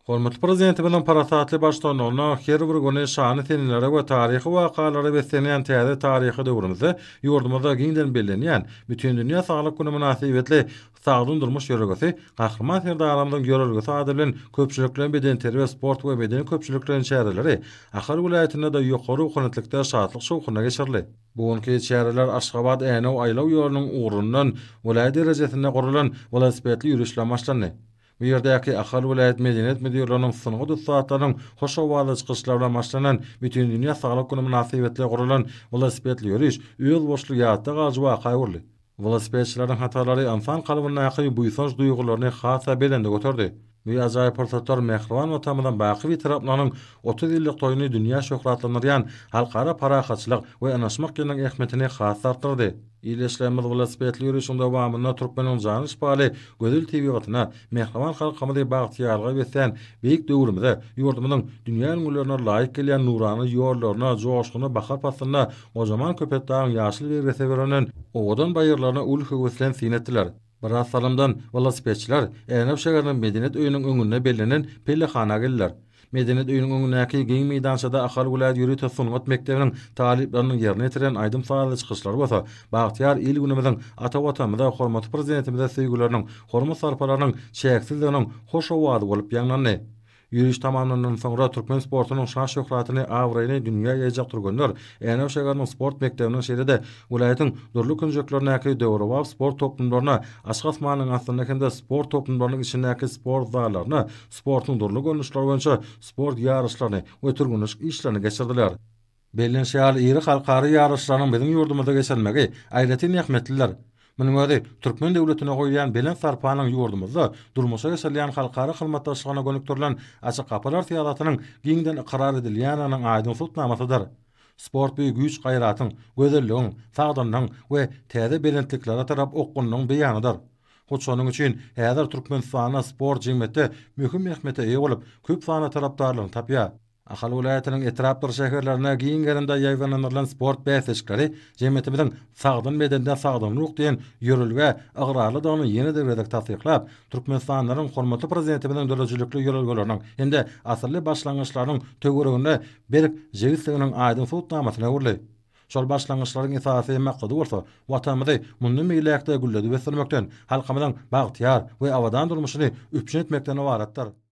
Hormatly Prezidentimiziň parasatly baştutanlygynda her bir güni şanly senelere we taryhy wakalara beslenýän täze taryhy döwrümizde ýurdumyzda giňden bellenýän Bütindünýä saglyk güni mynasybetli Sagdyn durmuş ýörelgesi Gahryman Serdarymyzyň ýörelgesi ady bilen köpçülikleýin bedenterbiýe-sport we medeni-köpçülikleýin çäreleri Ahal welaýatynda-da ýokary ruhubelentlikde şatlyk-şowhunda geçirildi. Bu günki çäreler Aşgabat-Änew aýlaw ýolunyň ugrundan welaýat derejesinde guralan welosipedli ýöriş bilen başlandy. Bu ýerdäki Ahal welaýat Medeniýet müdirliginiň sungat ussatlarynyň hoş owazly çykyşlary bilen başlanan Bütindünýä saglyk güni mynasybetli guralan welosipedli ýöriş özboluşly ýatda galyjy waka öwrüldi. Welosipedçileriň hatarlary ynsan kalbyndaky buýsanç duýgularyny has-da belende göterdi. Bu ajaýyp pursatlar mähriban Watanymyzyň baky Bitaraplygynyň 30 ýyllyk toýuny dünýä şöhratlandyrýan Halkara parahatçylyk we ynaşmak ýylynyň ähmiýetini has-da artdyrdy. Ildeşlerimiz welosipedli ýörişiň dowamynda türkmeniň jany şypaly gözel tebigatyna, mähriban halkymyzy bagtyýarlyga beslän beýik döwrümize, ýurdumyzyň dünýä ülňülerine laýyk gelýän nurana ýollaryna, joşgunly bahar paslynda gojaman Köpetdagyň ýaşyl begrese bürenen owadan baýyrlaryna uly höwes bilen syn etdiler. Biraz salymdan welosipedçiler Änew şäheriniň Medeniýet öýüniň öňünde bellenen pellehana geldiler. Medeniýet öýüniň öňündäki giň meýdançada Ahal welaýat ýörite sungat mekdebiniň talyplarynyň ýerine ýetiren aýdym-sazly çykyşlary bolsa, bagtyýar il-günümiziň ata Watanymyza, hormatly Prezidentimize söýgüleriniň, hormat-sarpalarynyň çäksizliginiň hoş owazy bolup ýaňlandy. Ýöriş tamamlanandan soňra türkmen sportunyň şan-şöhratyny, abraýyny dünýä ýaýjak türgenler Änew şäheriniň sport mekdebiniň şeýle-de welaýatyň dürli künjeklerindäki döwrebap sport toplumlaryna, açyk asmanyň astynda hem-de sport toplumlarynyň içindäki sport zallaryna sportuň dürli görnüşleri boýunça sport ýaryşlaryny we türgenleşik işlerini geçirdiler. Bellenişi ýaly, iri halkara ýaryşlarynyň biziň ýurdumyzda geçirilmegi aýratyn ähmiýetlidir. Munuň özi türkmen döwletine goýulýan belent sarpanyň ýurdumyzda durmuşa geçirilýän halkara hyzmatdaşlygyna gönükdirilen Açyk gapylar syýasatynyň giňden ykrar edilýändiginiň aýdyň subutnamasydyr. Sport bu güýç-gaýratyň, gözelligiň, sagdynlygyň we täze belentliklere tarap okgunlygyň beýanydyr. Hut şonuň üçin häzir Türkmenistanda sport jemgyýetde möhüm ähmiýete eýe bolup, köp sanly tarapdarlaryny tapýar. Ahal welaýatynyň etrapdyr şäherlerinde giň gerimde ýaýbaňlandyrylan sport bäsleşikleri jemgyýetimiziň Sagdyn bedende sagdyn ruh diýen ýörelgä ygrarlydygyny ýene-de bir gezek tassyklap, türkmenistanlylaryň hormatly Prezidentimiziň döredijilikli ýörelgeleriniň hem-de asylly başlangyçlarynyň töwereginde berk jebisliginiň aýdyň subutnamasyna öwrüldi. Şol başlangyçlaryň esasy maksady bolsa Watanymyzy mundan beýläk-de gülledip ösdürmekden, halkymyzyň bagtyýar we abadan durmuşyny üpjün etmekden ybaratdyr.